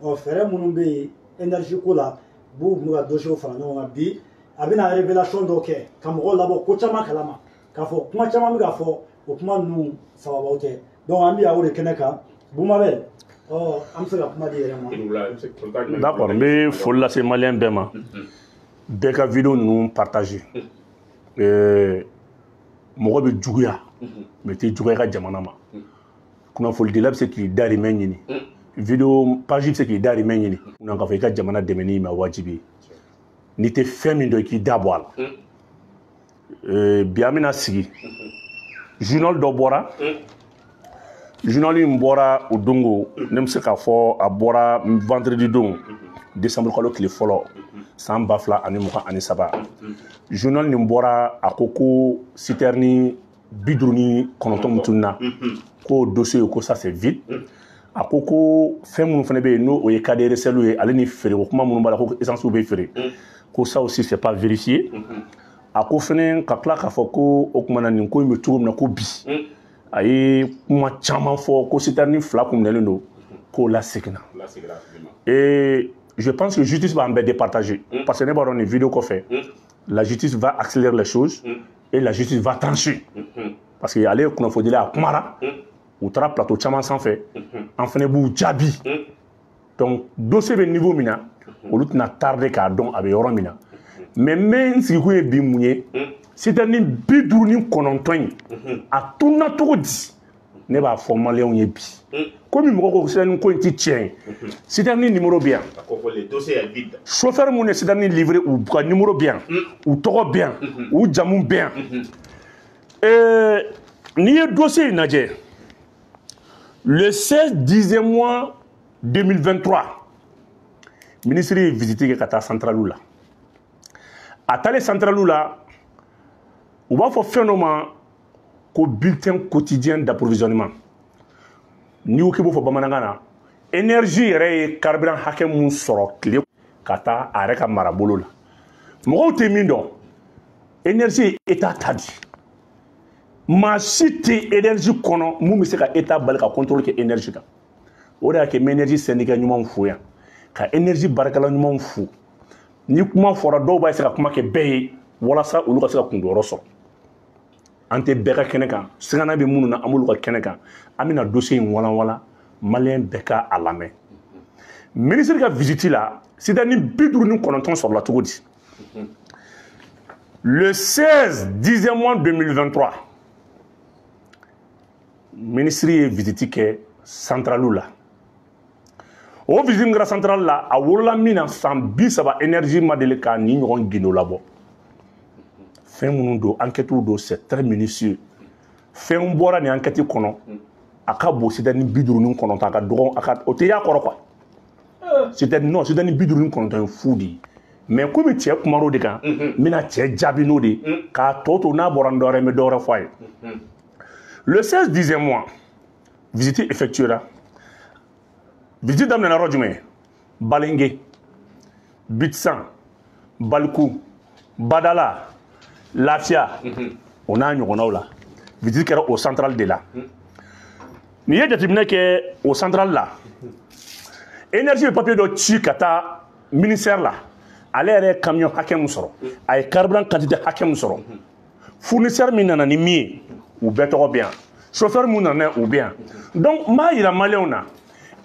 Ɔ fɛɛrɛ minnu bɛ yen énergie ko la, b'u b'u ka dossier fara ɲɔgɔn kan. Bi a bɛna révélation dɔ kɛ ka mɔgɔw labɔ ko caman kalama, k'a fɔ kuma caman bɛ ka fɔ, o kuma ninnu sababu tɛ. Donc an bɛ yan o de kɛnɛ kan. Bumabel, ɔ an bɛ se ka kuma di yɛrɛ ma. D'accord, n bɛ foli lase maliyɛn bɛɛ ma. Bɛɛ ka vidéo ninnu partager. Mɔgɔ bɛ juguya, mais tɛ juguya i ka jamana ma. Kunnafonidila bɛ se k'i dahirimɛ ɲini, vidéo page bɛ se k'i dahirimɛ ɲini, kunna k'a fɔ i ka jamana dɛmɛni ma wajibi ye. N'i tɛ fɛn min dɔn, i k'i da bɔ a la. Bi an bɛna sigi journal dɔ bɔra. Journal in bɔra o don ko ne bɛ se k'a fɔ a bɔra vendredi don, décembre kalo tile fɔlɔ, san 2023. Journal nin bɔra, a ko ko citerne 59 min tununa, k'o dossier ko ça c'est vide. A ko ko fɛn minnu fana bɛ yen, n'o ye cas de recel ye, ale ni feereko kuma minnu b'a la, ko essence bɛ feere, ko ça aussi c'est pas vérifié. A ko fɛnɛ ka tila k'a fɔ ko o kumana nin ko in bɛ cogo min na, ko bi a ye kuma caman fɔ ko citerne 2 kun minɛlen don, k'o laseginna. Et je pense que justice va en bɛɛ départager, parce que ne b'a dɔn nin vidéo kɔfɛ, la justice va accélérer les choses et la justice va trancher, parce que ale ye kunnafonidila, a kumara, u taara plateau caman sanfɛ, an fɛnɛ b'u jaabi. Donc dossier bɛ niveau min na, olu tɛna tarder k'a dɔn a bɛ yɔrɔ min na. Mais n bɛ n sigikun ye bi mun ye? Citerne 59 in, a tununa cogo di? Ne b'a fɔ maliyɛnw ye bi, komi mɔgɔ ko citerne ko in ti tiɲɛ ye, citerne numéro bɛ yan, chauffeur mun ye citerne livré, u ka numéro bɛ yan, u tɔgɔ bɛ yan, u jamu bɛ yan. N'i ye dossier in lajɛ, le 16 dixième mois 2023, ministre ye visite kɛ ka taa centrale la. A taalen centrale la, u b'a fɔ fɛn dɔ ma ko bulletin quotidien d'approvisionnement. N'i ko k'i b'o fɔ bamanankan na, énergie yɛrɛ ye carburant hakɛ mun sɔrɔ tile ka taa a yɛrɛ ka marabolo la. Mɔgɔw tɛ min dɔn, énergie ye état ta di. Maa si tɛ énergie kɔnɔ mun bɛ se ka état bali ka contrôle kɛ énergie kan. O de y'a kɛ n bɛ énergie syndicat ɲumanw fo yan, ka énergie baarakɛla ɲumanw fo. Ni kuma fɔra, dɔw b'a se ka kuma kɛ bɛɛ ye walasa olu ka se ka kundonyɔrɔ sɔrɔ. An tɛ bɛɛ ka kɛnɛ kan, sigana bɛ minnu na, an b'olu ka kɛnɛ kan. An bɛna dossier in walanwalan, maliyɛn bɛɛ ka a lamɛn. Ministre ka visite la, citerne 59 sɔrɔla cogo di? Le 16 dixième mois 2023, ministre ye visite kɛ centrale la. O visite min kɛra centrale la, a wolola min na, san 30 énergie ma deli ka nin ɲɔgɔn gindo labɔ. Fɛn minnu don, enquête don, c'est très minutieux. Fɛn bɔra nin enquête kɔnɔ, a ka bon citerne 59, a ka dɔgɔ, a ka o tɛ y'a kɔrɔ quoi. Citerne non, citerne 59 ye fu de ye. Mais komi cɛ kumar'o de kan, n bɛna cɛ jaabi n'o de ye k'a tɔ to n'a bɔra n dɔwɛrɛ, n bɛ dɔwɛrɛ fɔ a ye. Le 16 dixième mois, visite effectuée la. Visite daminɛna yɔrɔ jumɛn? Balenge, Bitsan, Baliku, Badala, Lafia, o n'a ɲɔgɔnnaw la. Visite kɛra o centrale de la. N'i ye jateminɛ kɛ o centrale la, énergie bɛ papier dɔ ci ka taa ministère la. Ale yɛrɛ ye camion hakɛ min sɔrɔ, a ye carburant quantité hakɛ min sɔrɔ, fournisseur min nana ni min ye, u bɛɛ tɔgɔ bɛ yan, chauffeur mun nana, u bɛ yan. Donc n b'a yira maliyɛnw na,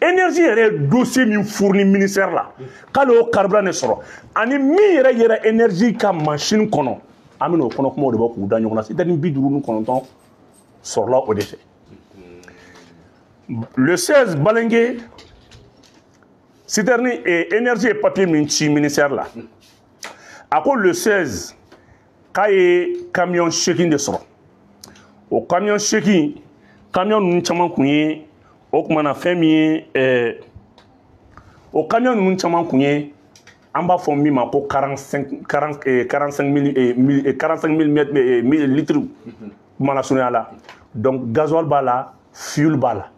énergie yɛrɛ ye dossier min fourni ministère la, k'ale y'o carburant de sɔrɔ, ani min yɛrɛ yɛrɛ énergie ka machine kɔnɔ, an bɛna o kɔnɔ kumaw de bɔ k'u da ɲɔgɔn na. Citerne 59 sɔrɔla o de fɛ. Le 16, Balenge citerne et énergie ye papier min ci ministère la, a ko le 16 k'a ye camion 8 de sɔrɔ. O camion 8, camion ninnu caman kun ye o kumana fɛn min ye, o camion ninnu caman kun ye an b'a fɔ min ma ko 45 40 45 mille litres kuma la surunya la. Donc gasoil b'a la, fuel b'a la.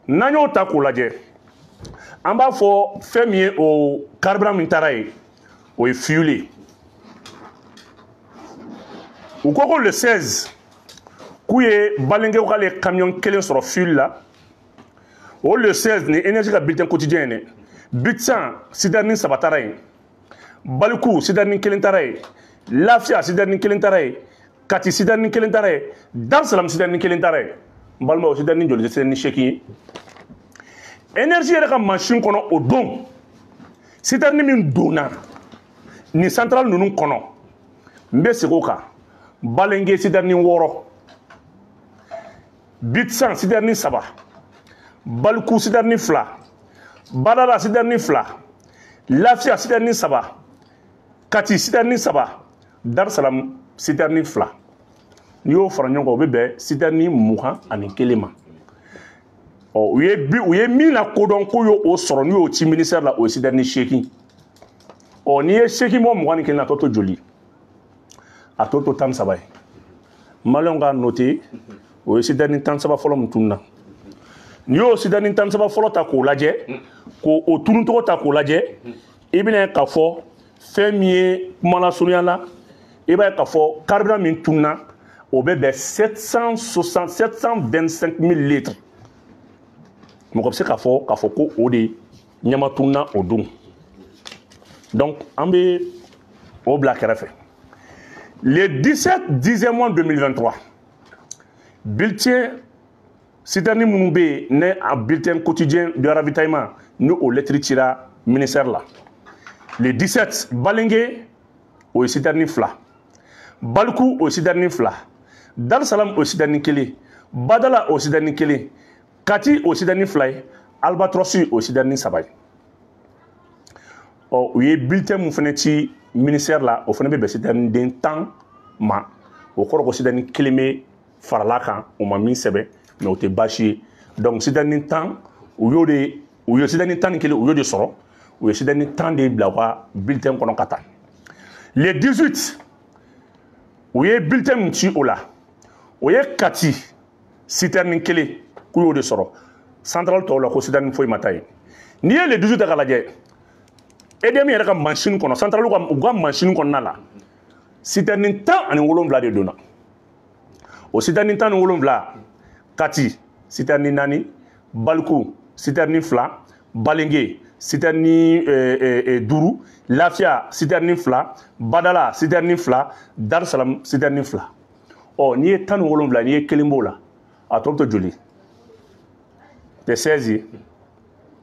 N'an y'o ta k'o lajɛ, an b'a fɔ fɛn min ye, o carburant min taara yen, o ye fuel ye. U ko ko le 16 k'u ye Balenkew k'ale ye camion kelen sɔrɔ fuel la. O le 16 ni énergie ka bulletin quotidien ye dɛ. Bitsan citerne 3 taara yen, Baliku citerne 1 taara yen, Lafia citerne 1 taara yen, Kati citerne 1 taara yen, Dar Salam citerne 1 taara yen. N balimaw, citerne joli? Citerne 8 ye. Énergie yɛrɛ ka machine kɔnɔ o don, citerne min donna nin centrale ninnu kɔnɔ, n bɛ segin o kan: Balenge citerne 6, Bitsan citerne 3, Baliku citerne 2, Badala citerne 2, Lafia citerne 3, Kati citerne 3, Dar Salam citerne 2. N'i y'o fara ɲɔgɔn kan, o bɛ bɛn citerne 21 ma. Ɔ, u ye bi, u ye min la kodɔn k'u y'o sɔrɔ, n'u y'o ci ministère la, o ye citerne 8. Ɔ, n'i ye 8 bɔ 21 na, a tɔ to joli? A tɔ to 13 ye. Maliyɛnw k'a noter, o ye citerne 13 fɔlɔ min tununa. N'i y'o citerne 13 fɔlɔ ta k'o lajɛ, k'o o tunu tɔgɔ ta k'o lajɛ, i bɛna ye k'a fɔ fɛn min ye kuma lasurunya la, i b'a ye k'a fɔ carburant min tununa, o bɛ bɛn 760 725 000 litres. Mɔgɔ bɛ se k'a fɔ ko o de ɲama tununa o don. Donc an bɛ o bila kɛrɛfɛ. Le 17 10e mois 2023, bulletin citerne minnu bɛ yen, ne a bulletin quotidien de ravitaillement, ni o lettre cira ministère la le 17, Balenge o ye citerne 2, Baliku o ye citerne 2, Dar Salam o ye citerne 1, Badala o ye citerne 1, Kati o ye citerne 2 ye, Albatros o ye citerne 3 ye. Ɔ, u ye bulletin mun fana ci ministère la, o fana bɛ bɛn citerne den 10 ma. O kɔrɔ ko citerne 1 bɛ farala kan, o ma min sɛbɛn, mais o tɛ baasi ye. Donc citerne 10, u y'o de, u ye citerne 11, u y'o de sɔrɔ. U ye citerne 10 de bila u ka bulletin kɔnɔ ka taa. Le 18, u ye bulletin min ci o la, o ye Kati citerne 1, k'u y'o de sɔrɔ. Centrale tɔw la, ko citerne foyi ma taa yen. N'i ye le 18 ta k'a lajɛ, EDM yɛrɛ ka machine kɔnɔ, centrale ka, u ka machine kɔnɔna la, citerne 17 de donna. O citerne 17, Kati citerne 4, Baliku citerne 2, Balenge citerne 5, Lafia citerne 2, Badala citerne 2, Dar Salam citerne 2. Ɔ, n'i ye 17, n'i ye kelen b'o la, a tɔ bɛ to joli? Tɛ 16 ye?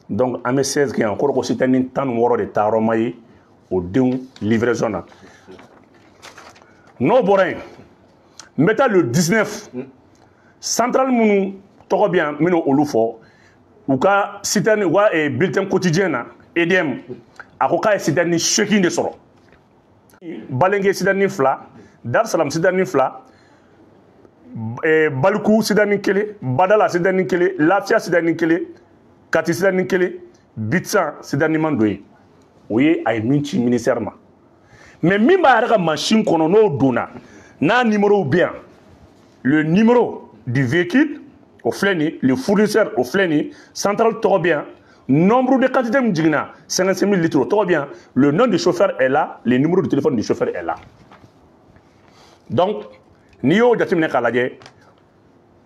Donc an bɛ 16 kɛ yan. O kɔrɔ ko citerne 16 de taayɔrɔ ma ye o denw livraison na. N'o bɔra yen, n bɛ taa le 19. Centrale minnu tɔgɔ bɛ yan, n bɛna olu fɔ. U ka citerne, u ka bulletin quotidien na, EDM a ko k'a ye citerne 8 de sɔrɔ: Balenge citerne 2, Dar Salam citerne 2, Baliku citerne 1, Badala citerne 1, Lafia citerne 1, Kati citerne 1, Bitsan citerne man don yen. O ye a ye min ci ministère ma. Mais min b'a yɛrɛ ka machine kɔnɔ, n'o donna, n'a numéro bɛ yan, le numéro du véhicule o filɛ nin ye, le fournisseur o filɛ nin ye, centrale tɔgɔ bɛ yan, nombre de quantité min jiginna, 55 000 litres, o tɔgɔ bɛ yan, le nom du chauffeur est là, le numéro de téléphone du chauffeur est là. Donc n'i y'o jateminɛ k'a lajɛ,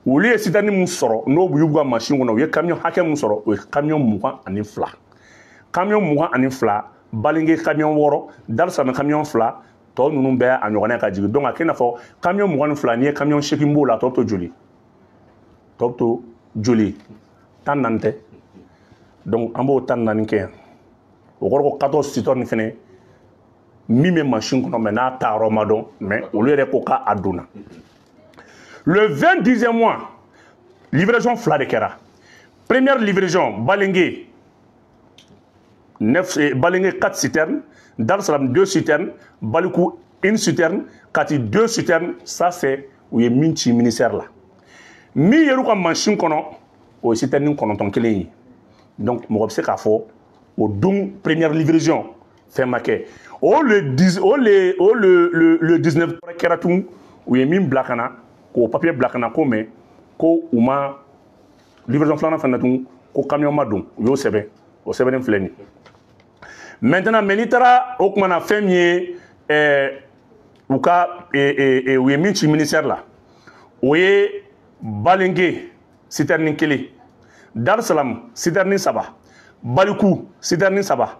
olu ye citerne mun sɔrɔ, n'o y'u ka machine kɔnɔ, u ye camion hakɛ mun sɔrɔ, o ye camion 22. Camion 22, Balenge camion 6, Dar Salam camion 2, tɔ ninnu bɛɛ a ɲɔgɔnna ka jigin. Donc a kɛ i n'a fɔ camion 22, n'i ye camion 8 b'o la, a tɔ bɛ to joli? Tɔ bɛ to joli? 14 tɛ? Donc an b'o 14 kɛ yan. O kɔrɔ ko 14 citerne fɛnɛ min bɛ machine kɔnɔ, mais n'a taayɔrɔ ma dɔn, mais olu yɛrɛ ko k'a donna. Le 20 10e mois, livraison fila de kɛra. Première livraison, Balenge 9, Balenge 4 citernes, Dar Salam 2 citernes, Baliku 1 citerne, Kati 2 citernes. Ça, c'est u ye min ci ministère la. Min yer'u ka machine kɔnɔ, o ye citerne 9 kelen ye. Donc mɔgɔ bɛ se k'a fɔ o don, première livraison, fɛn ma kɛ. O le 10, o le o le le, le 19 kɛra tun, u ye min bila ka na, k'o papier bila ka na, ko mais ko u ma livraison filanan fana tun, ko camion ma don. U y'o sɛbɛn, o sɛbɛnnen filɛ nin. Maintenant, mais n'i taara o kumana, fɛn min ye u ka u ye min ci ministère la, o ye Balenge citerne 1, Dar Salam citerne 3, Baliku citerne 3,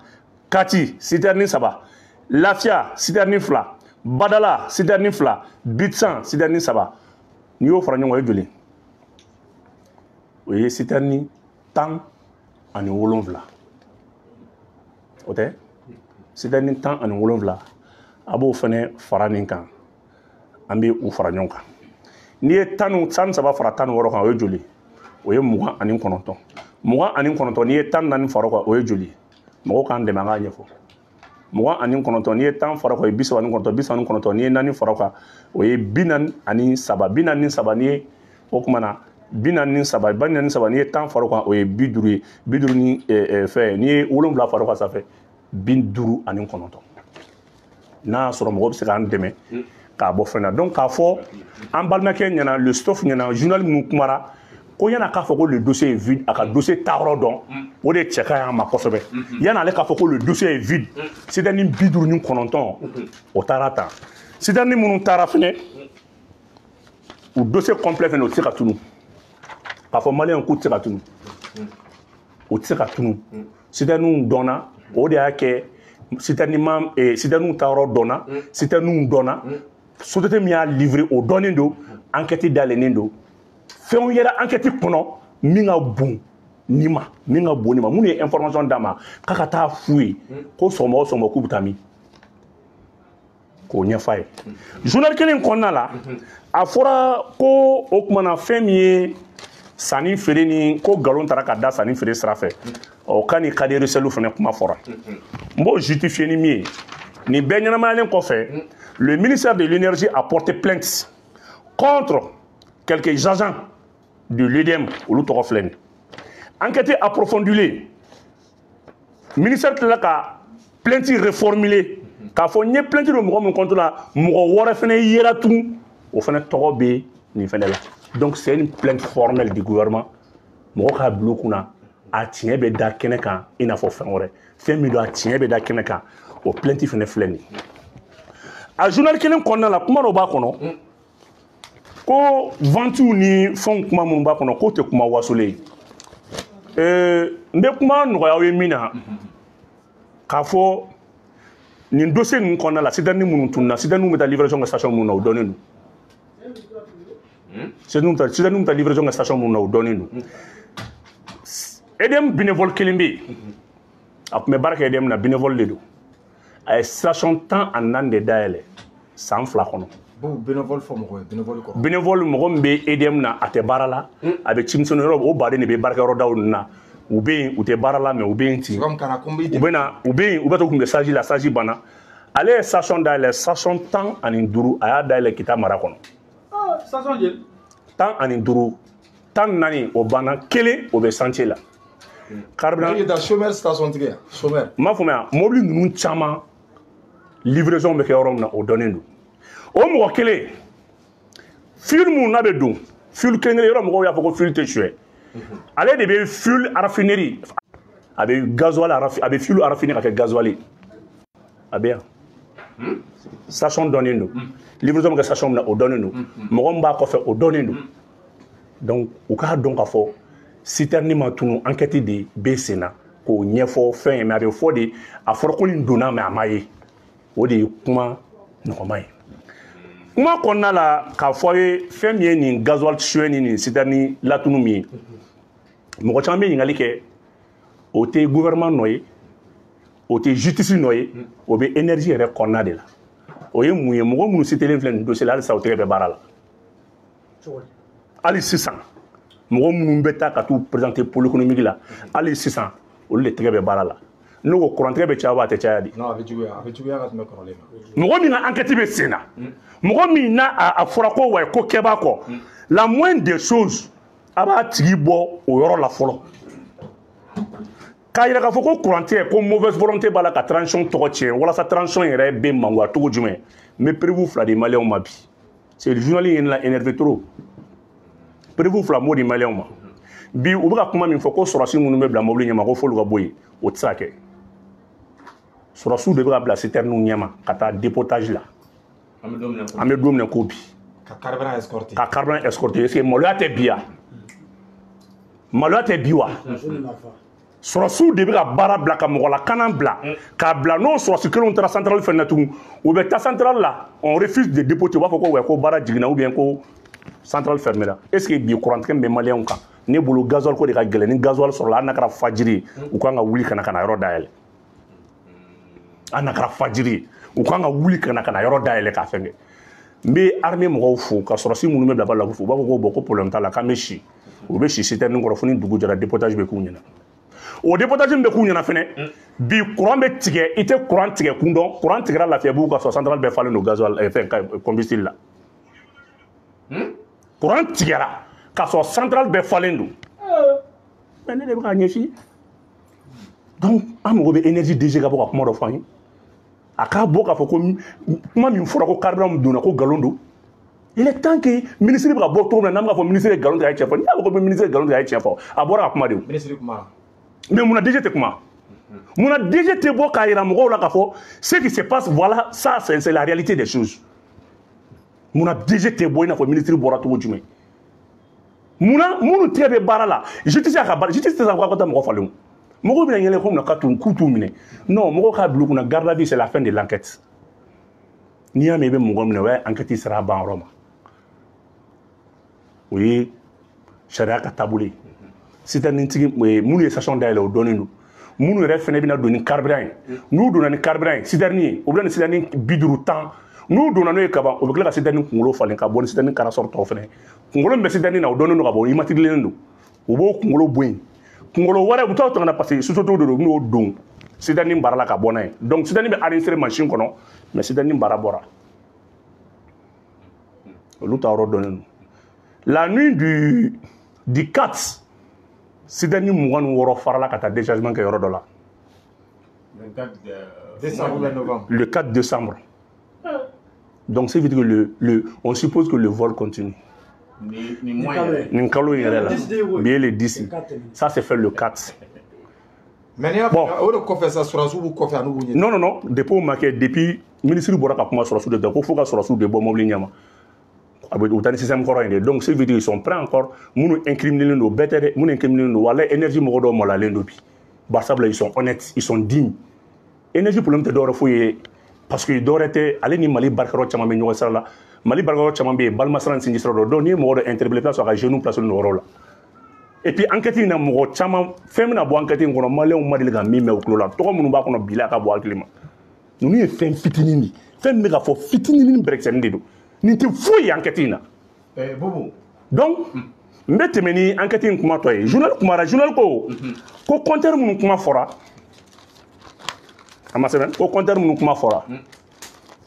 Kati citerne 3, Lafia citerne 2, Badala citerne 2, Bitsan citerne 3. N'i y'o fara ɲɔgɔn kan o ye joli? O ye citerne 17. O tɛ? Citerne 17, a b'o fɛnɛ fara nin kan. An bɛ u fara ɲɔgɔn kan. N'i ye 13 fara 16 kan, o ye joli? O ye 29. 29, n'i ye 14 fara o kan, o ye joli? Mɔgɔw k'an dɛmɛ an k'a ɲɛfɔ. 29, n'i ye 10 fara o kan, o ye 39. 39, n'i ye 4 fara o kan, o ye 43. 43, n'i ye o kuma na 43, 43, n'i ye 10 fara o kan, o ye 50 ye. 50 ni fɛn, n'i ye 7 fara o kan, ça fait 59. N'a y'a sɔrɔ mɔgɔw bɛ se k'an dɛmɛ k'a bɔ fɛn na. Donc k'a fɔ an balimakɛ ɲɛna, le stuff ɲɛna, journal minnu kumara ko yan'a k'a fɔ ko le dossier est vide, a ka dossier taayɔrɔ dɔn, o de cɛ ka ɲi a ma kosɛbɛ. Yan'ale k'a fɔ ko le dossier est vide, citerne 59, o taara tan. Citerne minnu taara fɛnɛ, u dossier complet fɛnɛ, o tɛ se ka tunu. K'a fɔ maliyɛnw k'u tɛ se ka tunu, o tɛ se ka tunu. Citernew dɔnna, o de y'a kɛ citerne ma, citernew taayɔrɔ dɔnna, citernew dɔnna, société min y'a livré o dɔnnen don, enquête dayɛlɛnnen don. Fɛnw yɛrɛ enquête kɔnɔ min ka bon ni ma, min ka bon ni ma, minnu ye information d'a ma k'a ka taa f'u ye ko sɔgɔma o sɔgɔma k'u bɛ taa min, k'o ɲɛf'a ye. Journal kelen kɔnɔna la, a fɔra ko o tuma na fɛn min ye sanni feere ni ko nkalon taara ka da sanni feere sira fɛ, ɔ ka ni Kadi Recel fana kuma fɔra. N b'o justifier ni min ye, nin bɛɛ ɲɛnamayalen kɔfɛ, le ministère de l'Énergie a porté plainte contre quelques agents de l'EDM, olu tɔgɔ filɛ nin ye. Enquête approfondie, ministère tilala ka plainte reformuler k'a fɔ n ye plainte don mɔgɔ min contre la, mɔgɔ wɛrɛ fana yera tugun, o fana tɔgɔ bɛ nin fana la. Donc c'est une plainte formelle du gouvernement. Mɔgɔ k'a bila u kunna, a tiɲɛ bɛ da kɛnɛ kan i n'a fɔ fɛn wɛrɛ, fɛn min don a tiɲɛ bɛ da kɛnɛ kan, o plainte fana filɛ nin ye. A journal kelen kɔnɔna la, kuma dɔ b'a kɔnɔ ko ventiw ni fɛnw kuma minnu b'a kɔnɔ k'o tɛ kuma wasolen ye. N bɛ kuma nɔgɔya aw ye min na, k'a fɔ nin dossier ninnu kɔnɔna la, citerne minnu tununa, citerne bɛ taa livraison kɛ station minnu na, o dɔnnen don. Citerne bɛ taa livraison kɛ station minnu na, o dɔnnen don. EDM bénévole kelen bɛ yen, a tun bɛ baara kɛ EDM na, bénévole de don. A ye station 14 de dayɛlɛ san 2 kɔnɔ. Bénévole fɔ mɔgɔ ye, bénévole kɔrɔ. Bénévole, mɔgɔ min bɛ EDM na, a tɛ baara la, a bɛ cimisɛnnin yɔrɔ, o baden de bɛ baarakɛyɔrɔ daw ninnu na. U bɛ yen, u tɛ baara la, mais u bɛ yen ten. U bɛ na, u bɛ yen, u bɛ to kun bɛ stage la, stage banna. Ale ye station dayɛlɛ, station 15, a y'a dayɛlɛ Kita mara kɔnɔ. Station joli? 15, 14 o banna, kelen o bɛ chantier la. Carburant. I chômeur station tigi ya, chômeur. N m'a faamuya, mobili ninnu caman livraison bɛ kɛ yɔrɔ min na, o dɔnnen don. O mɔgɔ kelen, fuel mun n'a bɛ don, fuel kelen kelen yɔrɔ mɔgɔw y'a fɔ ko fuel tɛ suɲɛ. Ale de bɛ fuel raffinerie, a bɛ gasoil a bɛ fuel raffiner ka kɛ gasoil. A bɛ yan. Station dɔnnen don. Livraison bɛ kɛ station min na, o dɔnnen don. Mɔgɔ min b'a kɔfɛ, o dɔnnen don. Donc u k'a dɔn k'a fɔ citerne ma tunu, enquête de bɛ sen na k'o ɲɛfɔ fɛn ye, mais a bɛ fɔ de, a fɔra ko nin donna, mais a ma ye. O de ye kuma nɔgɔman ye. Kuma kɔnɔna la, k'a fɔ aw ye fɛn min ye nin gasoil suɲɛ ni nin citerne latunu min ye, mɔgɔ caman bɛ ɲininkali kɛ, o tɛ gouvernement nɔ ye, o tɛ justice nɔ ye, o bɛ énergie yɛrɛ kɔnɔna de la. O ye mun ye? Mɔgɔ minnu citelen filɛ nin dossier la, halisa o tɛgɛ bɛ baara la. Hali sisan mɔgɔ minnu bɛ taa ka t'u présenter pôle économique la, hali sisan olu de tɛgɛ bɛ baara la. N'o ko kurantigɛ bɛ caya wa, a tɛ caya de? Non, a bɛ juguya, a bɛ juguya ka tɛmɛ kɔrɔlen kan. Mɔgɔ min ka enquête bɛ sen na, mɔgɔ min n'a a fɔra ko wa ko kɛ b'a kɔ, la moindre des choses, a b'a tigi bɔ o yɔrɔ la fɔlɔ. K'a yira k'a fɔ ko kurantigɛ, ko mauvaise volonté b'a la ka transition tɔgɔ tiɲɛ, walasa transition yɛrɛ bɛ mangoya cogo jumɛn? N bɛ preuve 2 di maliyɛnw ma bi. C'est le journal in la énervé trop. Preuve 2 n b'o di maliyɛnw ma bi. U bɛ ka kuma min fɔ ko sɔrɔsi minnu bɛ bila mobili ɲɛma ko f'olu ka bɔ yen, o tɛ se ka kɛ. Sɔrɔsiw de bɛ ka bila citernew ɲɛma ka taa dépotage la. An bɛ don min na ko bi. Ka carburant escorter. Ka carburant escorter. Est-ce que maloya tɛ bi ya? Maloya tɛ bi wa? Sɔrɔsiw de bɛ ka baara bila ka mɔgɔ lakana bila k'a bila n'o sɔrɔsi kelenw taara centrale fɛnɛ na tugun, u bɛ taa centrale la, on refuse de dépoter, u b'a fɔ ko ouais, ko baara jiginna ou bien ko centrale fermée la. Est ce que bi kurantigɛ min bɛ maliyɛnw kan, ne bolo gasoil ko de ka gɛlɛn. Ni gasoil sɔrɔla, hali n'a kɛra fajiri ye, u kan ka wuli ka na yɔrɔ dayɛlɛ. Hali n'a kɛra fajiri ye, u kan ka wuli ka na yɔrɔ dayɛlɛ k'a fɛn kɛ. N bɛ armée mɔgɔw fo ka sɔrɔsi minnu bɛ bila ba la fo, u b'a fɔ ko bon, ko problème t'a la, k'an bɛ si. U bɛ si citerne kɔrɔ fo ni dugu jɛra, dépotage bɛ k'u ɲɛna. O dépotage min bɛ k'u ɲɛna fɛnɛ, bi courant bɛ tigɛ, i tɛ courant tigɛ kun dɔn. Courant tigɛra Lafiyabugu ka sɔrɔ centrale bɛɛ falen don gasoil, fɛn combustible la. Courant tigɛra k'a sɔrɔ centrale bɛɛ falen don. Mais ne de bɛ k'a ɲɛsin. Donc an mago bɛ énergie DG ka bɔ ka kuma dɔ fɔ an ye. A k'a bɔ k'a fɔ ko kuma min fɔra ko carburant min donna ko nkalon don. Il est temps que ministre bɛ ka bɔ cogo min na, n'an bɛ k'a fɔ ministre ye nkalon tigɛ, a ye tiɲɛ fɔ. N'i y'a fɔ ko ministre ye nkalon tigɛ, a ye tiɲɛ fɔ, a bɔra ka kuma de o. Ministre kuma. Mais munna DG tɛ kuma? Munna DG tɛ bɔ k'a yira mɔgɔw la k'a fɔ ce qui se passe, voilà, ça c'est la réalité des choses? Munna DG tɛ bɔ i n'a fɔ ministre bɔra cogo jumɛn? Munna minnu tigɛ bɛ baara la, justice y'a ka baara, justice tɛ se ka taa mɔgɔ falen o. Mɔgɔw bɛna yɛlɛ ko mun na k'u t'u minɛ? Non, mɔgɔw k'a bila u kunna, garde à vue, c'est la fin de l'enquête. N'i y'a mɛn i bɛ mɔgɔ minɛ, o y'a enquête sera a ban yɔrɔ ma. O ye sariya ka taabolo ye. Citerne tigi minnu ye station dayɛlɛ, o dɔnnen don. Minnu yɛrɛ fɛnɛ bɛna don ni carburant ye, n'u donna ni carburant ye, citerne ye, u bɛna ni citerne 50 10, n'u donna n'o ye kaban, u bɛ tila ka citerne kunkolo falen ka bɔ ni citerne karasɔrɔ tɔw fɛnɛ. Kunkolo min bɛ citerne na, o dɔnnen don ka bɔ, immatriculé don. U b'o kunkolo bɔ yen, kunkolo wɛrɛ u bɛ taa o ta ka na, parce que sosotigiw de don, u bɛn'o don citerne baara la ka bɔ n'a ye. Donc citerne bɛ enregistré machine kɔnɔ, mais citerne baara bɔra, olu ta yɔrɔ dɔnnen don. La nuit du 4, citerne 26 farala ka taa déchargement kɛ yɔrɔ dɔ la. Décembre ou novembre. Le 4 décembre. Donc ça veut dire que on suppose que le vol continue. Nin kalo in yɛrɛ la, bi ye le 10, ça c'est fait le 4. Mais n'i y'a Bon. o de kɔfɛ sa, sɔrɔsiw b'u kɔfɛ a n'u b'u ɲɛ. Non, non, non, depuis o ma kɛ, depuis ministre bɔra ka kuma sɔrɔsiw de da ko fo ka sɔrɔsiw de bɔ mobili ɲɛma. A bɛ u taa ni système kɔrɔ in de. Donc ça veut dire ils sont prêts encore. Minnu incriminés don, bɛɛ tɛ dɛ, minnu incriminés don, walahi énergie mɔgɔ dɔw maloyalen don bi. Barisabula ils sont honnêtes, ils sont dignes. Énergie problème tɛ dɔwɛrɛ foyi ye, parce que dɔwɛrɛ tɛ, ale ni Mali baarakɛyɔrɔ caman bɛ ɲɔgɔn sira la. Mali baarakɛyɔrɔ caman bɛ yen, balima sira ni sinji sira dɔ. Donc n'i ye mɔgɔ dɔ interpellé, i bɛ t'a sɔrɔ a ka genou placé don o yɔrɔ la. Et puis enquête in na, mɔgɔ caman fɛn bɛna bɔ enquête in kɔnɔ, maliyɛnw ma deli ka min mɛn u tulo la, tɔgɔ minnu b'a kɔnɔ bi la, a ka bɔ hakili ma. Ninnu ye fɛn fitinin de ye, fɛn min bɛ ka fɔ fitinin bɛrɛkisɛnin de don, nin tɛ foyi ye enquête in na. Bobo. Donc n bɛ tɛmɛ ni enquête in kuma tɔ ye. Journal kumara, journal ko ko compteur minnu kuma fɔra, a ma sɛbɛn ko compteur minnu kuma fɔra,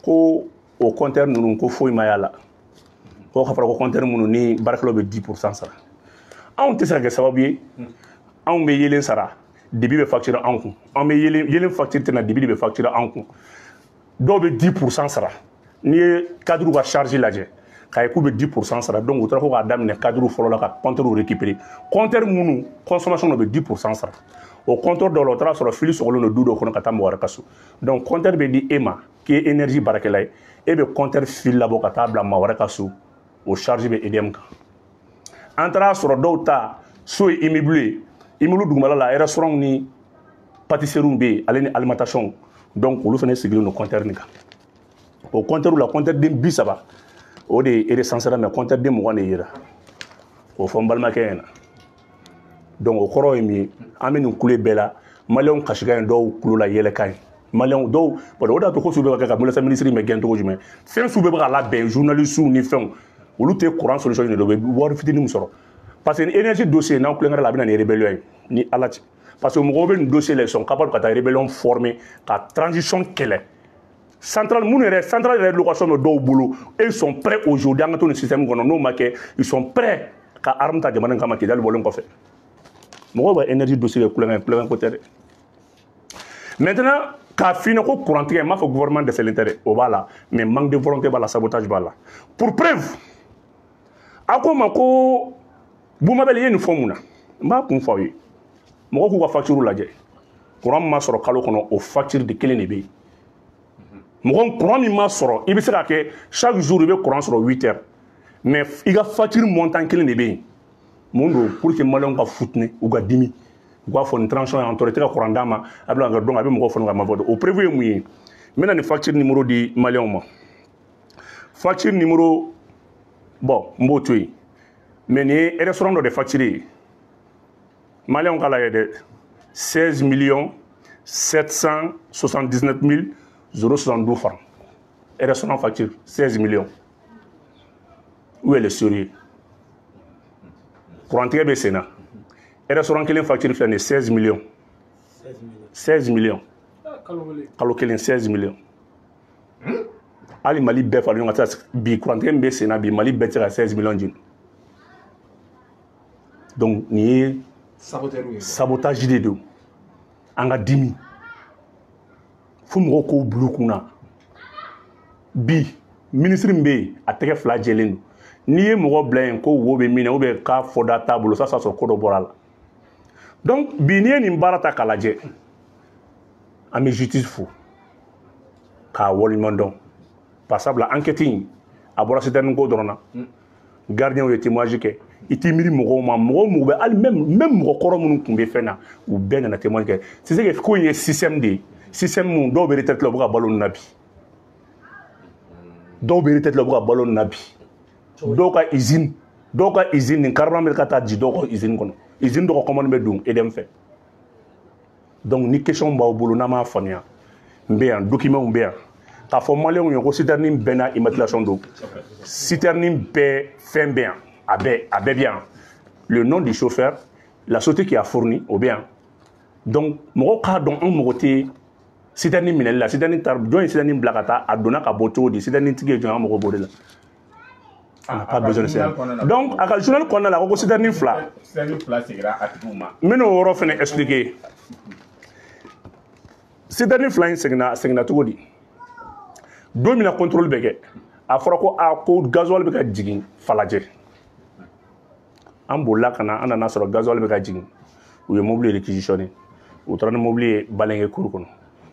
ko o compteur ninnu ko foyi ma y'a la, ko ka fɔra ko compteur minnu ni baarakɛlaw bɛ 10% sara, anw tɛ se ka kɛ sababu ye. Anw bɛ yelen sara, débit bɛ facturer anw kun, anw bɛ yelen, yelen facture tɛ na, débit de bɛ facturer anw kun. Dɔw bɛ 10% sara. N'i ye cadre ka charge lajɛ k'a ye k'u bɛ 10% sara, donc u taara ko k'a daminɛ cadre fɔlɔ la ka compteur récupérer, compteur minnu consommation dɔ bɛ 10% sara, o compteur dɔw la, o taara sɔrɔ fili sɔgɔlen don du dɔw kɔnɔ ka taa mɔgɔ wɛrɛ ka so. Donc compteur bɛ di e ma k'i ye énergie baarakɛla ye, e bɛ compteur fili labɔ ka taa bila maa wɛrɛ ka so, o charge bɛ EDM kan. An taara sɔrɔ dɔw ta so ye immeuble ye, immeuble dugumala la restaurant ni pâtisserie bɛ yen, ale ni alimentation, donc olu fana sigilen don compteur nin kan. O compteur la, compteur den 30 o de ye recensé, mais compteur den 20 de yera, k'o fɔ n balimakɛ ɲɛna. Donc o kɔrɔ ye min ye, an bɛ nin kule bɛɛ la, maliyɛnw kasikan ye, dɔw kulo la yɛlɛkan ye, maliyɛnw dɔw bon, o de y'a to ko sugu bɛ ka kɛ ka Moussa ministre bɛ gɛn cogo jumɛn, fɛn sugu bɛɛ bɛ ka labɛn, journalistes ni fɛnw, olu tɛ courant solution ɲini, u bɛ wari fitinin min sɔrɔ, parce que ni énergie dossier n'aw kulonkɛ la, a bɛ na ni rébellion ye ni Ala cɛ, parce que mɔgɔw bɛ nin dossier la, ils sont capables ka taa rébellion former ka transition kɛlɛ. Centrale minnu yɛrɛ, centrale yɛrɛ location bɛ dɔw bolo, et ils sont prêts aujourd'hui an ka to nin système kɔnɔ, n'o ma kɛ, ils sont prêts ka arme ta jamana in kama. Kidali bɔlen kɔfɛ, mɔgɔw bɛ énergie dossier kɛ kulonkɛ, kulonkɛ ko tɛ dɛ. Maintenant k'a f'i ɲɛna ko courant tigɛ, n m'a fɔ gouvernement dɛsɛlen tɛ dɛ, o b'a la, mais manque de volonté b'a la, sabotage b'a la. Pour preuve, a ko ma ko Bumabel ye nin fɔ mun na, n b'a kun fɔ aw ye. Mɔgɔw k'u ka facture lajɛ, courant min ma sɔrɔ kalo kɔnɔ, o facture de kelen de bɛ yen. Mɔgɔ courant min ma sɔrɔ, i bɛ se ka kɛ chaque jour i bɛ courant sɔrɔ 8 heures, mais i ka facture montant kelen de bɛ yen. Mun don? Pour que maliyɛnw ka futinɛ, u ka dimi. U k'a fɔ nin transition y'an tɔɔrɔ, i tɛ ka courant d'an ma, a bɛ ka donc a bɛ mɔgɔw fana ka ma fɔ. O preuve ye mun ye? N bɛna nin facture numéro di maliyɛnw ma. Facture numéro, bon, n b'o to yen, mais nin ye restaurant dɔ de facture ye. Maliyɛnw k'a lajɛ dɛ, 16 millions 779 072 francs. Restaurant facture 16 millions. Où est le sérieux? Courant-tigɛ bɛ sen na. Restaurant kelen facture filɛ nin ye, 16 millions. 16 millions. Kalo kelen 16 millions. Hali Mali bɛɛ fara ɲɔgɔn kan bi, courant-tigɛ min bɛ sen na bi, Mali bɛɛ tɛ se ka 16 millions jeni. Donc nin ye sabotage de don. An ka dimi fo mɔgɔw k'o bila u kunna. Bi ministre min bɛ yen, a tɛgɛ fila jɛlen don. N'i ye mɔgɔ bila yen ko wo bɛ min na ou bien k'a fɔda t'a bolo, ça sɔrɔ ko dɔ bɔra a la. Donc bi n'i ye nin baara ta k'a lajɛ, an bɛ justice fo k'a waleɲuman dɔn. Par sabula enquête in a bɔra citerne ko dɔrɔn na, gardien ye témoignage kɛ. I t'i miiri mɔgɔw ma, mɔgɔ mɔgɔ bɛ, hali même mɔgɔ kɔrɔ minnu tun bɛ fɛn na, u bɛɛ nana témoignage kɛ. C'est ce que ko in ye système de ye, système mun dɔw bɛ retraite la, u bɛ ka balo nin na bi, dɔw bɛ retraite la, u bɛ ka balo nin na bi, dɔw ka usine nin carburant bɛ ka taa di dɔw ka usine kɔnɔ, usine dɔw ka commande bɛ don EDM fɛ. Donc ni question b'aw bolo n'a m'a faamuya, n bɛ yan, document bɛ yan k'a fɔ maliyɛnw ye ko citerne bɛɛ n'a immatriculation don, citerne bɛɛ fɛn bɛ yan, a bɛɛ bɛ yan, le nom du chauffeur, la société qui a fourni, o bɛ yan. Donc mɔgɔw k'a dɔn, an mago tɛ citerne minɛli la. Citerne taara, jɔn ye citerne bila ka taa? A donna ka bɔ cogo di? Citerne tigi ye jɔn ye? An mago b'o de la. On n'a pas besoin de ça. Donc a ka journal kɔnɔna la, a ko ko citerne fila. Citerne fila seginna a tigiw ma. N bɛn'o yɔrɔ fɛnɛ expliquer. Citerne fila in seginna cogo di? Don min na contrôle bɛ kɛ, a fɔra ko a ko gasoil bɛ ka jigin Falajɛ. An bolila ka na, an nana sɔrɔ gasoil bɛ ka jigin. U ye mobili réquisitionné, u taara ni mobili ye Balingué cour kɔnɔ.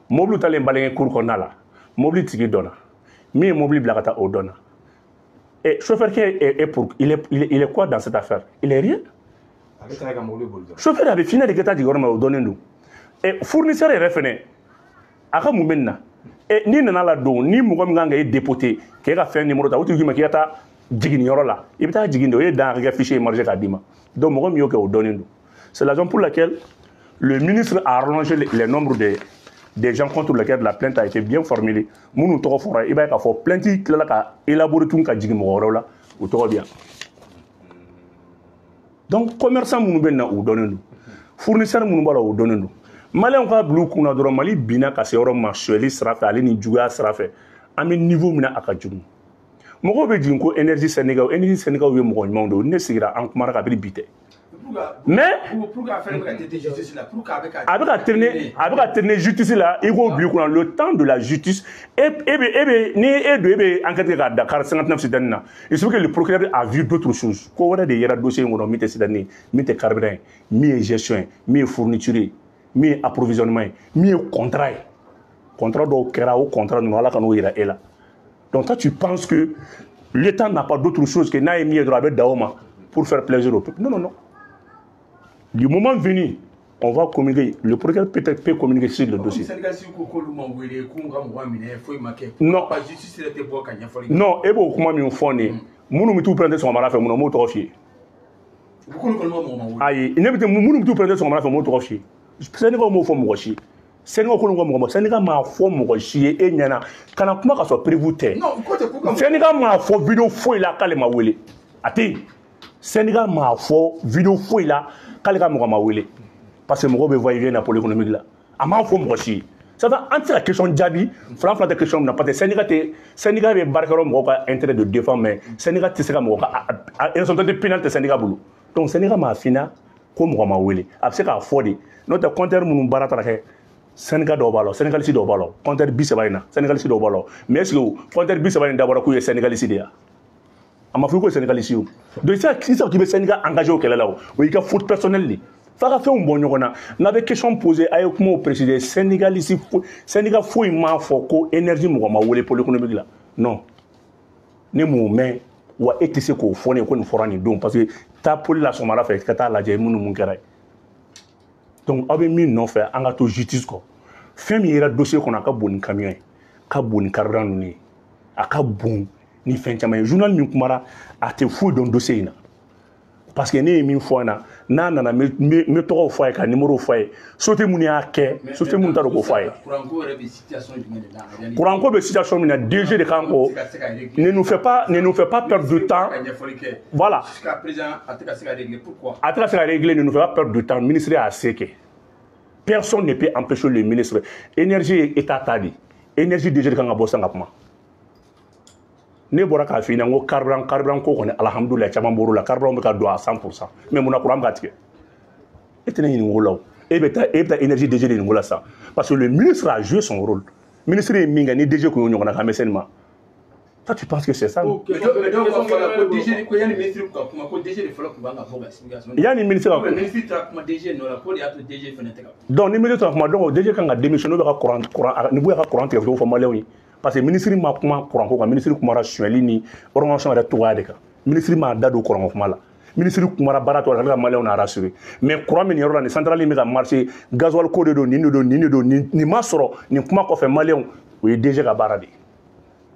Mobili talen Balingué cour kɔnɔna la, mobili tigi dɔnna, min ye mobili bila ka taa, o dɔnna. Et chauffeur qui est pour il est quoi dans cette affaire? Il est rien. Chauffeur a bɛ finɛ de kɛ taa jigin yɔrɔ min na, o dɔnnen don. Et fournisseur yɛrɛ fɛnɛ, a ka mun bɛ nin na? E n'i nana la don, ni mɔgɔ min kan ka e dépoter k'e ka fɛn numéro ta, o tigi k'i ma k'i ka taa jiginniyɔrɔ la, i bɛ taa jigin de, o ye dan ka kɛ fichier marché k'a d'i ma. Donc mɔgɔ min y'o kɛ, o dɔnnen don. C'est la raison pour laquelle le ministre a rallongé les nombres des gens contre lesquels la plainte a été bien formulée. Minnu tɔgɔ fɔra, i b'a ye k'a fɔ plainte tilala ka élaborer tun ka jigin mɔgɔ wɛrɛw la, o tɔgɔ bɛ yan. Donc commerçant minnu bɛ na, o dɔnnen don, fournisseur minnu b'a la, o dɔnnen don. Maliyɛnw k'a bila u kunna dɔrɔn, Mali binna ka se yɔrɔ min ma sonyɛli sira fɛ, ale ni juguya sira fɛ, an bɛ niveau min na, a ka jugu. Mɔgɔw bɛ jigin ko énergie syndicat, énergie syndicat ye mɔgɔ ɲumanw de ye. Ne sigira, an kumana kabini bi tɛ. Mais a bɛ ka traîner, a bɛ ka traîner justice la. I k'o bila i kunna, le temps de la justice, e bɛ ni e don, e bɛ enquête kɛ k'a da 59 citerne na, il se peut que le procureur a vu d'autres choses. Ko wɛrɛ de yera dossier in kɔnɔ min tɛ citerne ye, min tɛ carburant ye, min ye gestion ye, min ye fourniture ye, min ye approvisionnement ye, min ye contrat ye. Contrat dɔw kɛra, o contrat ninnu, Ala ka n'o yira e la. Donc toi, tu penses que l'État n'a pas d'autre chose que n'a ye min ye dɔrɔn, a bɛ dan o ma pour faire plaisir au peuple? Non, non, non. Du moment venu, on va communiquer. Le procureur peut-être peut communiquer sur le dossier. Non. Non, e b'o kuma min fɔ nin ye, minnu bɛ t'u prendre sɔgɔmada fɛ, mun na, n m'o tɔgɔ f'i ye? Ayi, ne bɛ taa minnu bɛ t'u prendre sɔgɔmada fɛ, n m'o tɔgɔ f'i ye. Syndicat m'o fɔ mɔgɔ si ye. Syndicat ko ka mɔgɔ ma, syndicat m'a fɔ mɔgɔ si ye e ɲɛna. Kana kuma ka sɔrɔ preuve tɛ. Syndicat m'a fɔ vidéo foyi la k'ale ma wele. A tɛ yen. Syndicat m'a fɔ vidéo foyi la k'ale ka mɔgɔ ma wele. Parce que mɔgɔw bɛ va-et-vient na pôle économique la. A m'a fɔ mɔgɔ si ye. Ça fait an tɛ se ka question jaabi fila fila tɛ question min na, parce que syndicat tɛ, syndicat bɛ baarakɛyɔrɔ mɔgɔw ka intérêt de défend, mais syndicat tɛ se ka mɔgɔ ka responsabilité pénale tɛ syndicat bolo. Donc syndicat m'a f'i ɲɛna ko mɔgɔ ma wele. A bɛ se k'a fɔ de. N'o tɛ, compteur minnu baara taara kɛ, syndicat dɔw b'a la, syndicaliste dɔw b'a la, compteur 30 in na, syndicaliste dɔw b'a la. Mais est ce que compteur 30 in dabɔra k'u ye syndicaliste de ye? A ma fɔ i ko syndicaliste ye o. Donc sisan k'i bɛ syndicat engagé o kɛlɛ la, o o y'i ka faute personnelle de. F'a ka fɛnw bɔ ɲɔgɔn na. N'a bɛ question poser, a ye kumaw préciser. Syndicaliste foyi, syndicat foyi m'a fɔ ko énergie mɔgɔ ma wele pôle économique la. Non, ne m'o mɛn wa. E tɛ se k'o fɔ ne ye ko nin fɔra nin don, parce que taa pôle la sɔgɔmada fɛ ka taa lajɛ minnu mun kɛra yen. Donc aw bɛ min nɔfɛ, an ka to justice kɔ. Fɛn min yera dossier kɔnɔ, a ka bon ni camion ye, ka bon ni carburant ninnu ye, a ka bon ni fɛn caman ye. Journal min kumara, a tɛ foyi dɔn dossier in na, parce que ne ye min fɔ a ɲɛna, n'a nana, n bɛ tɔgɔw fɔ a ye, ka numéro fɔ a ye, société minnu y'a kɛ, société minnu t'a dɔn, k'o fɔ a ye. Courant ko bɛ situation min na, DG de kan ko ne nous fait pas perdre de temps. Voilà. Jusqu'à présent, a tɛ ka se ka régler, pourquoi? A tɛ ka se ka régler. Ne nous fait pas perdre de temps. Ministre y'a se kɛ, personne ne peut empêcher le ministre. Énergie ye état ta de, énergie DG de kan ka bɔ sisan ka kuma. Ne bɔra k'a f'i ɲɛna, n ko carburant ko kɔni, alhamdulilayi, caman bɔr'o la, carburant bɛ ka don à 100%. Mais munna courant bɛ ka tigɛ? E tɛ ne ɲininka o la o. E bɛ taa énergie DG de ɲininka o la sisan, parce que le ministre a joué son rôle. Ministre ye min kɛ, ni DG kun y'o ɲɔgɔnna kɛ, an bɛ se nin ma. Toi, tu penses que c'est ça? Mais dɔw b'a fɔ la ko DG, ko yanni ministre ka kuma, ko DG de fɔlɔ tun b'an ka bɔ ka explication. Yanni ministre ka kuma, ministre taara kuma DG nɔ la, ko de y'a to DG fana tɛ ka kuma. Donc ni ministre ka kuma, donc DG kan ka démissionner, ou bɛ ka courant ni b'u ka courant tigɛ cogo fɔ maliyɛnw ye, parce que ministre ma kuma courant ko kan. Ministre kumara sonyɛli ni organisation yɛrɛ cogoya de kan. Ministre m'a da don courant ko kuma la. Ministre kumara baara tɔ la, ka maliyɛnw n'a rassurer. Mais courant min yɔrɔ la, ni centrale in bɛ ka marcher, gasoil ko de don, nin de don, nin de don, nin ma sɔrɔ nin kuma kɔfɛ. Maliyɛnw, o ye DG ka baara de ye.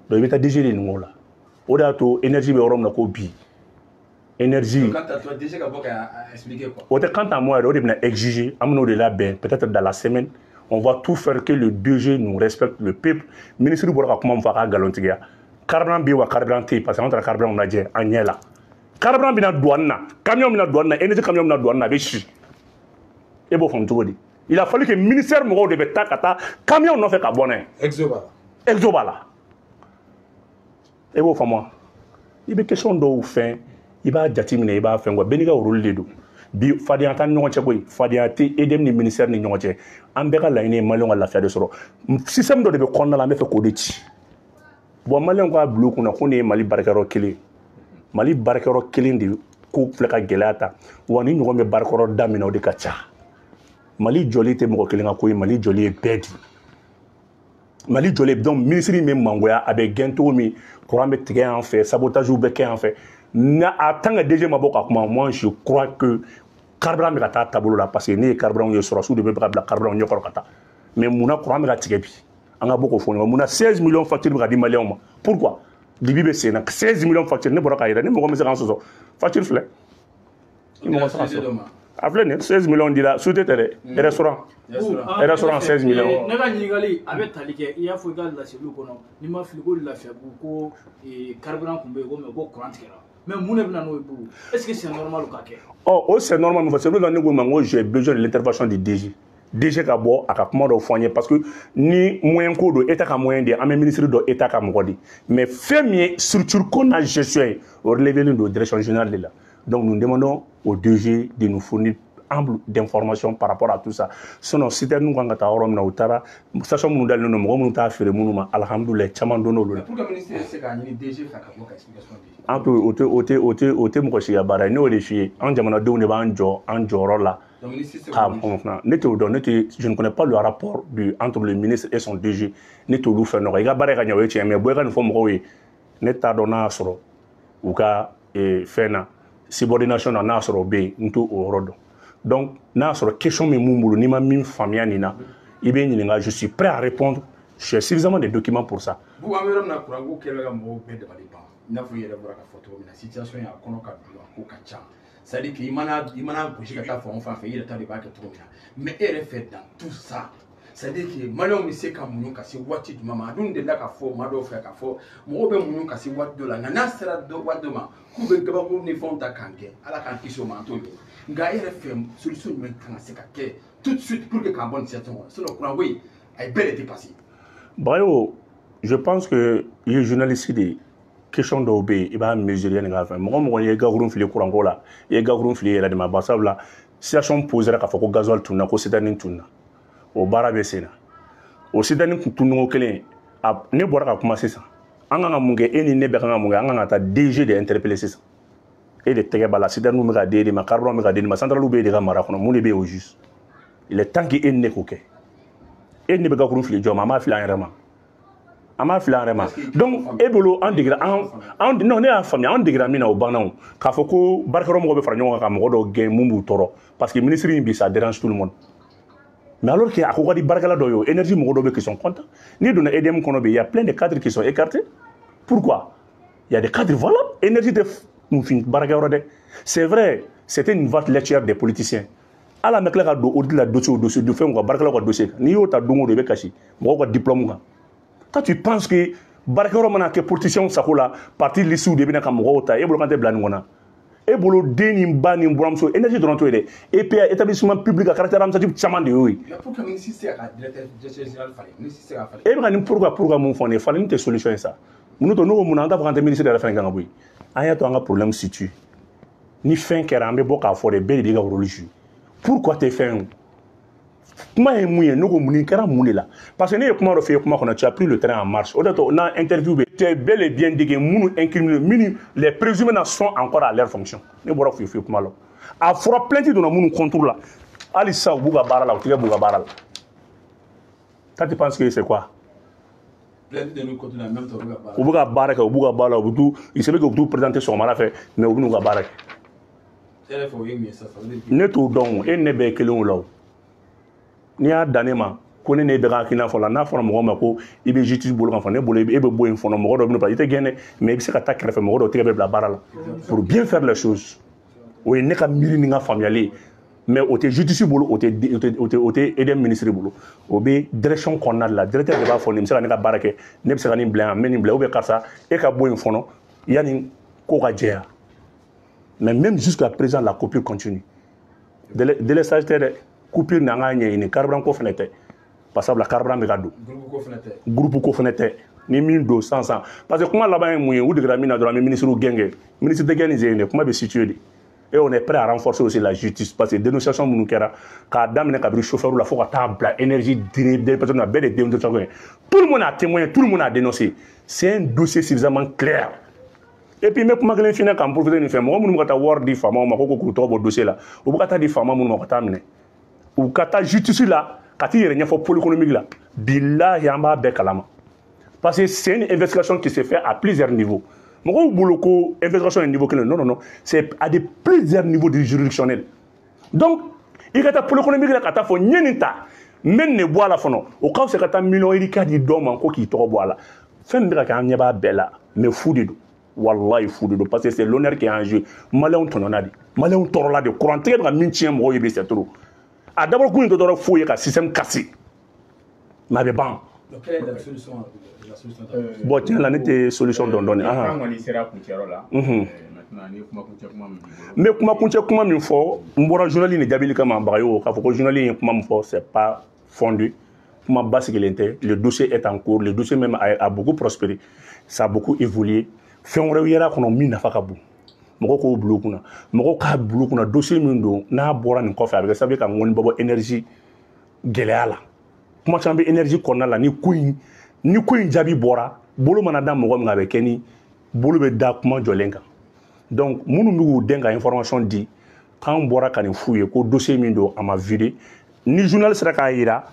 Donc i bɛ taa DG de ɲininka o la. O de y'a to énergie bɛ yɔrɔ min na ko bi, énergie. Quant à toi, DG ka bɔ ka expliquer quoi. O tɛ quant à moi yɛrɛ, o de bɛna exiger, an bɛn'o de labɛn. Peut-être dans la semaine, on va tout faire que le DG nous respecte, le peuple. Ministre bɔra ka kuma min fɔ, a k'a nkalontigiya. Carburant bɛ yen wa, carburant tɛ yen? Parce que an taara carburant lajɛ an ɲɛ la, carburant bɛna douane na, camion bɛna douane na, énergie camion bɛna douane na, a bɛ si. E b'o faamu cogo di? Il a fallu que ministère mɔgɔw de bɛ taa ka taa camion nɔfɛ ka bɔ n'a ye. Exo b'a la. Exo b'a la. E b'o faamu wa? I bɛ question dɔw fɛn, i b'a jateminɛ, i b'a fɛn quoi. Bɛɛ n'i ka rôle de don. Bi, fadenya t'an ni ɲɔgɔn cɛ koyi, fadenya tɛ EDM ni ministère ni ɲɔgɔn cɛ. An bɛɛ ka laɲini ye maliyɛnw ka lafiya de sɔrɔ. Système dɔ de bɛ kɔnɔna la, an bɛ fɛ k'o de ci. Bon, maliyɛnw k'a bila u kunna ko nin ye Mali baarakɛyɔrɔ kelen ye. Mali baarakɛyɔrɔ kelen de ko filɛ ka gɛlɛya ta wa, ni ɲɔgɔn bɛ baarakɛyɔrɔ da min na, o de ka ca. Mali jɔli tɛ mɔgɔ kelen ka ko ye, Mali jɔli ye bɛɛ di. Mali jɔlen, donc ministre in bɛ mangoya, a bɛ gɛn cogo min, courant bɛ tigɛ yan fɛ, sabotage bɛ kɛ yan fɛ. Na a tant que DG ma bɔ ka kuma, moi je crois que carburant bɛ ka taa taabolo la, parce que ne ye carburant ye, sɔrɔsiw de bɛ ka bila carburant ɲɛkɔrɔ ka taa. Mais munna courant bɛ ka tigɛ bi? An ka bɔ k'o fɔ ɲɔgɔn. Munna 16 millions facture bɛ ka di maliyɛnw ma? Pourquoi dibi bɛ sen na, 16 millions facture? Ne bɔra k'a yira, ni mɔgɔ min se k'an sɔsɔ, facture filɛ, ni mɔgɔ se k'an sɔsɔ, a filɛ nin ye, 16 millions dira société tɛ dɛ, restaurant, restaurant, 16 millions. Ne ka ɲininkali a bɛ tali kɛ, i y'a fɔ i ka laseliw kɔnɔ, n'i ma fili, ko Lafiyabugu, ko carburant tun bɛ yen ko, mais ko courant tigɛra. Mais mun de bɛ na n'o ye, Bubu? Est ce que c'est normal ka kɛ? Ɔ, o c'est normal min fɔ, c'est pour ne ko ma n ko j'ai besoin de l'intervention du DG. DG ka bɔ a ka kuma dɔw fɔ an ye, parce que ni moyen ko don, état ka moyen de, an bɛ ministre dɔ, état ka mɔgɔ de. Mais fɛn min ye structure kɔnɔna gestion ye, o relevé don direction générale de la. Donc nous demandons au DG de nous fournir ample d'informations par rapport à tout ça. Sinon, citerne kan ka taa yɔrɔ min na, u taara station minnu dalen don, mɔgɔ minnu t'a feere minnu ma, alhamdulilayi, caman donn'olu la. Pourquoi ministre tɛ se k'a ɲini DG fɛ ka bɔ ka explication di? An t'o, o tɛ mɔgɔ si ka baara ye. Ne y'o de f'i ye, an jamanadenw de b'an jɔ an jɔyɔrɔ la. Donc ministre tɛ se k'a k'o fɔ ne t'o dɔn, ne tɛ, je ne connais pas le rapport entre le ministre et son DG. Ne t'olu fɛn nɔgɔ. I ka baara ye ka ɲɛ, o ye tiɲɛ, mais bɔ i ka nin fɔ mɔgɔw ye. Ne t'a dɔn n'a y'a sɔrɔ u ka fɛn na, subordination na, n'a y'a sɔrɔ o bɛ yen, n t'o o yɔrɔ dɔn. Donc n'a y'a sɔrɔ question min mun bolo, n'i ma min faamuya nin na, i bɛ n ɲininka, je suis prêt à répondre, j'ai suffisamment de documents pour ça. Bubu, an bɛ yɔrɔ min na, kuran ko kɛlen bɛ ka mɔgɔw bɛɛ dabali ban. I n'a fɔ i yɛrɛ bɔra ka fɔ cogo min na, situation ye a kɔnɔ ka don, a ko ka ca, c'est à dire que i mana gosi ka taa fan o fan fɛ, i yɛrɛ ta de b'a kɛ cogo min na. Mais e yɛrɛ fɛ, dans tout ça, c'est à dire que maliyɛnw bɛ se ka muɲu ka se waati jumɛn ma? A dun delila ka fɔ maa dɔw fɛ k'a fɔ mɔgɔw bɛ muɲu ka se waati dɔ la, nka n'a sera dɔ waati dɔ ma, k'u bɛ gabakuru ni fɛnw ta k'an gɛn. Ala k'an kisi o ma, an t'o ɲini. Nka e yɛrɛ fɛ, solution jumɛn kan ka se ka kɛ tout de suite pour que k'an bɔ nin situation kɔnɔ? Sinon kuran ko in, a ye bɛɛ de dépassé. Bayo, je pense que i ye journaliste de ye. Question dɔw bɛ yen, i b'a mesurer yanni k'a fɛn. Mɔgɔ mɔgɔ ye gakuru fili kuranko la, i ye gakuru fili i yɛrɛ de ma. Bari sabula situation posera k'a fɔ ko gasoil tunna, ko citerne tunna, o baara bɛ sen na. O citerne kun tununko kelen a, ne bɔra ka kuma sisan. An kan ka mun kɛ? E ni ne bɛɛ kan ka mun kɛ? An kan ka taa DG de interpeller sisan. E de tɛgɛ b'a la, citerne bɛ ka di e de ma, carburant bɛ ka di e de ma, centrale bɛ e de ka mara kɔnɔ. Mun de bɛ yen au juste? Il est temps que e ni ne k'o kɛ. E ni ne bɛ gakuru fili jɔn ma? An b'a fili an yɛrɛ ma, an b'a fili an yɛrɛ ma. Donc e bolo, an degera an, non, ne y'a faamuya, an degera min na, o banna. O k'a fɔ ko baarakɛyɔrɔ mɔgɔw bɛ fara ɲɔgɔn kan ka mɔgɔ dɔw gɛn, mun b'u tɔɔrɔ? Parce que ministre in bi, ça dérange tout le monde. Mais alors que a ko ka di baarakɛla dɔw ye o énergie mɔgɔ dɔw bɛ qui sont contents. N'i donna EDM kɔnɔ bi, il y a plein de cadres qui sont écartés. Pourquoi? Il y a des cadres valables. Énergie tɛ kunfin baarakɛyɔrɔ dɛ. C'est vrai, c'était une vaste laitière des politiciens. Ala bɛ tila ka don audit la dossier o dossier de fɛnw kan, baarakɛlaw ka dossier kan. N'i y'o ta don o don, i bɛ kasi mɔgɔw ka diplôme kan. Toi, tu penses que baarakɛyɔrɔ mana kɛ politiciens sago la, parti liste de bɛna ka mɔgɔw ta, e bolo kan tɛ bila nin kɔnɔ. E bolo den ni ba ni buramuso énergie dɔrɔn t'o ye dɛ. EPA, établissement public à caractère administratif caman de y'o ye. Mais pourquoi ministre tɛ se ka directeur général falen? Ministre tɛ se ka falen. E bɛ ka nin pourquoi mun fɔ nin ye? Falenni tɛ solution ye sa. Minnu to n'o ko mun na, an t'a fɔ k'an tɛ ministre yɛrɛ fana kan ka bɔ yen. An y'a to an ka problème situe. Ni fɛn kɛra, an bɛ bɔ k'a fɔ de, bɛɛ de b'i ka rôle jouer. Pourquoi tɛ fɛn ye? Kuma ye mun ye? Ne ko mun kɛra mun de la? Parce que ne ye kuma dɔ f'i ye kuma kɔnɔ, tu as pris le train en marche. O de to n'a interview bɛ, tu es bel et bien dit que minnu incriminé, minnu les présumés na sont encore à leur fonction. Ne bɔra k'o f'i ye kuma la. A fɔra plainte donna minnu contre la, hali sisan u b'u ka baara la, u tigɛ b'u ka baara la. Toi, tu penses que c'est quoi? Plainte de nous contre la même temps, u bɛ ka baara. U bɛ ka baara kɛ, u b'u ka baara la, u bɛ t'u, il se peut que u bɛ t'u présenter sɔgɔmada fɛ, mais u bɛ n'u ka baara kɛ. E yɛrɛ fɛ o ye mun ye sisan? Ça veut dire que Ne t'o dɔn o, e ni ne bɛɛ ye kelen o la o. N'i y'a dan ne ma ko ne n'e bɛ ka hakilina fɔ la, n'a fɔra mɔgɔ ma ko i bɛ justice bolo kan fɔ, ne bolo e bɛ bɔ yen fɔlɔ, mɔgɔ dɔ bɛ bila, i tɛ gɛn dɛ, mais i bɛ se ka taa kɛrɛfɛ, mɔgɔ dɔw tɛgɛ bɛ bila baara la pour bien faire les choses. O ye ne ka miiri ni n ka faamuyali ye, mais o tɛ justice bolo, o tɛ o tɛ o tɛ o tɛ EDM ministre bolo. O bɛ direction kɔnɔna de la. Directeur de b'a fɔ nin bɛ se ka ne ka baara kɛ, ne bɛ se ka nin bila yan, n bɛ nin bila, ou bien karisa e ka bɔ yen fɔlɔ yanni ko ka jɛya. Mais même jusqu'à présent, la coupure continue. Délestage tɛ dɛ, coupure ni an k'a ɲɛɲini, carburant ko fɛnɛ tɛ, parce que sabula carburant bɛ ka don. Groupe ko fana tɛ. Groupe ko fɛnɛ tɛ. Ni min don sisan sisan, parce que kuma laban ye mun ye? U degera min na dɔrɔn, an bɛ ministre gɛn kɛ. Ministre tɛ gɛn nin sen dɛ, kuma bɛ situer de. Et on est prêt à renforcer aussi la justice, parce que dénonciation minnu kɛra k'a daminɛ kabini chauffeur la fo ka taa bila énergie des personnes bɛɛ de dénonciation kɛ. Tout le monde a témoigné, tout le monde a dénoncé. C'est un dossier suffisamment clair. Et puis n bɛ kuma kelen f'i ɲɛna k'an profiter nin fɛ. Mɔgɔ minnu bɛ ka taa wari di faamaw ma ko k'u tɔgɔ bɔ dossier la, u bɛ ka taa di faama minnu ma ka taa minɛ, u ka taa justice la ka t'i yɛrɛ ɲɛfɔ pôle économique la, bilahi an b'a bɛɛ kalama. Parce que c'est une investigation qui se fait à plusieurs niveaux. Mɔgɔw bolo ko investigation ye niveau kelen, non non non, c'est à des plusieurs niveaux de juridictionnel. Donc i ka taa pôle économique la ka taa fɔ n ye nin ta, n bɛ nin de bɔ a la fɔlɔ, o ka fisa ka taa miliyɔn yirika di dɔw ma ko k'i tɔgɔ bɔ a la. Fɛn min bɛ ka kɛ, an ɲɛ b'a bɛɛ la, mais fu de don, wallahi fu de don, parce que c'est l'honneur qui est en jeu. Maliyɛnw tɔɲɔna de, maliyɛnw tɔɔrɔla de, courant tigɛ bɛ ka min tiɲɛ mɔgɔw ye bi, c'est trop. A dabɔ kun in tɛ dɔwɛrɛ foyi ye ka système casser, mais a bɛ ban. Donc quelle est la solution? La solution? Bon, tiɲɛ la ne tɛ solution dɔn dɔɔni. An kɔni sera kuncɛyɔrɔ la. Maintenant ni kuma kuncɛ kuma min b'i bolo. N bɛ kuma kuncɛ kuma min fɔ, n bɔra journal in de jaabili kama Bagayogo, k'a fɔ ko journal in ye kuma min fɔ, c'est pas fondé, kuma basigilen tɛ. Le dossier est en cours, le dossier même a beaucoup prospéré, ça a beaucoup évolué. Fɛn wɛrɛw yera kɔnɔ min nafa ka bon, mɔgɔw k'o bila u kunna, mɔgɔw k'a bila u kunna. Dossier min don, n'a bɔra nin kɔfɛ, a bɛ kɛ sababu ye ka ŋɔni bɔ énergie gɛlɛya la. Kuma caman bɛ énergie kɔnɔna la. Ni ko in jaabi bɔra, bolo mana da mɔgɔ min kan, a bɛ kɛ ni bolo bɛ da kuma jɔlen kan. Donc minnu bɛ k'u den ka information di k'an bɔra ka nin f'u ye ko dossier min don, a ma vidé. Ni journal sera k'a yira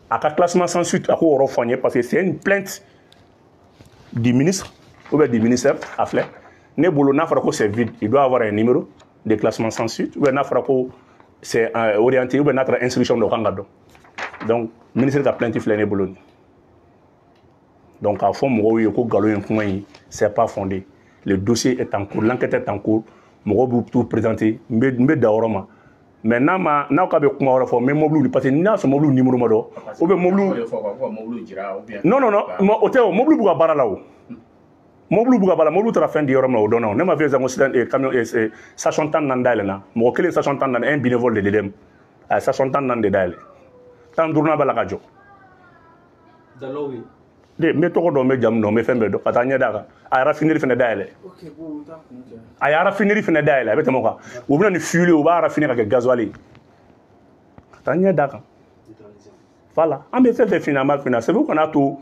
a ka classement sans suite, a k'o yɔrɔ fɔ an ye, parce que c'est une plainte du ministre ou bien du ministère. A filɛ ne bolo, n'a fɔra ko c'est vide, il doit avoir un numéro de classement sans suite, ou bien n'a fɔra ko c'est orienté, ou bien n'a taara instruction dɔ kan ka dɔn. Donc ministre ka plainte filɛ ne bolo nin. Donc k'a fɔ mɔgɔw ye ko nkalon ye kuma in, c'est pas fondé. Le dossier est en cours, l'enquête est en cours, mɔgɔw b'u t'u présenter. N bɛ dan o yɔrɔ ma. Mais n'a ma n'aw k'a bɛ kuma wɛrɛ fɔ, n bɛ mobili, parce que n'a sɔrɔ mobili numéro ma dɔn, ou bien mobili. O de fɔ quoi, ko ka mobili jira ou bien. Non non non, o tɛ o, mobili b'u ka baara la o. Mobili b'u ka baara la, mobili taara fɛn di yɔrɔ min na, o dɔn na o. Ne ma fɛ sisan ko sisan camion station 14 dayɛlɛ na, mɔgɔ kelen station 14, un bénévole de l'EDM a ye station 14 de dayɛlɛ, 15nan b'a la ka jɔ. Dalaw ye. De n bɛ tɔgɔ dɔn, n bɛ jamu dɔn, n bɛ fɛn bɛɛ dɔn, ka taa ɲɛ d'a kan. A ye raffinerie fɛnɛ dayɛlɛ. Ok, bon, taa kun cɛ. A ye raffinerie fɛnɛ dayɛlɛ, a bɛ tɛmɛ o kan, u bɛ na ni fuel ye, u b'a raffiner ka kɛ gasoil ye, ka taa ɲɛ d'a kan. Voilà, an bɛ fɛn fɛn f'i ɲɛna, an b'a f'i ɲɛna. C'est vrai, kana to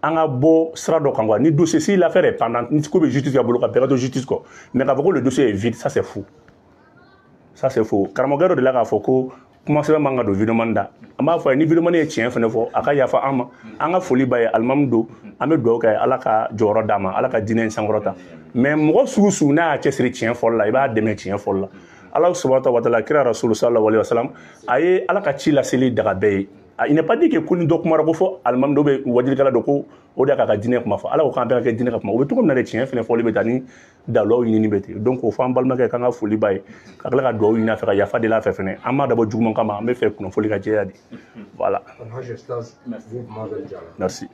an ka bɔ sira dɔ kan quoi. Ni dossier, si l'affaire est pendante, ni ko bɛ justice ka bolo kan, bɛɛ ka to justice kɔ. Mais k'a fɔ ko le dossier est vide, ça c'est faux, ça c'est faux. Karamɔgɔkɛ dɔ delila k'a fɔ ko kuma sɛbɛn man ka don vidéoman da. An b'a fɔ a ye, ni vidéoman ye tiɲɛ fɛnɛ fɔ, a ka yafa an ma. An ka foli b'a ye, alimami don, an bɛ dugawu kɛ, Ala ka jɔyɔrɔ d'a ma, Ala ka diinɛ in sankɔrɔta. Mais mɔgɔ sugu sugu n'a y'a cɛsiri tiɲɛ fɔli la, i b'a dɛmɛ tiɲɛ fɔli la. Ala subahana wa taala, kira rasulu sallallahu alaihi wasallam, a ye Ala ka ci laseli daga bɛɛ ye. Il n'est pas dit que ko ni dɔ kumara ko fɔ alimami dɔ bɛ wajilikɛla dɔ ko o de y'a ka diinɛ kuma fɔ. Ala ko k'an bɛɛ ka kɛ diinɛ ka kuma, o bɛ cogo min na de, tiɲɛ fɛnɛ fɔli bɛ taa ni daliluw ɲinini bɛ ten. Donc o fɔ an balimakɛ k'an ka foli b'a ye, ka tila ka dugawu ɲini a fɛ, ka yafa deli a fɛ fɛnɛ. An m'a dabɔ juguman kama, an bɛ fɛ kunnafoli ka jɛya de. Voilà. Alhaji Estaz, Marvel Diallo. Merci.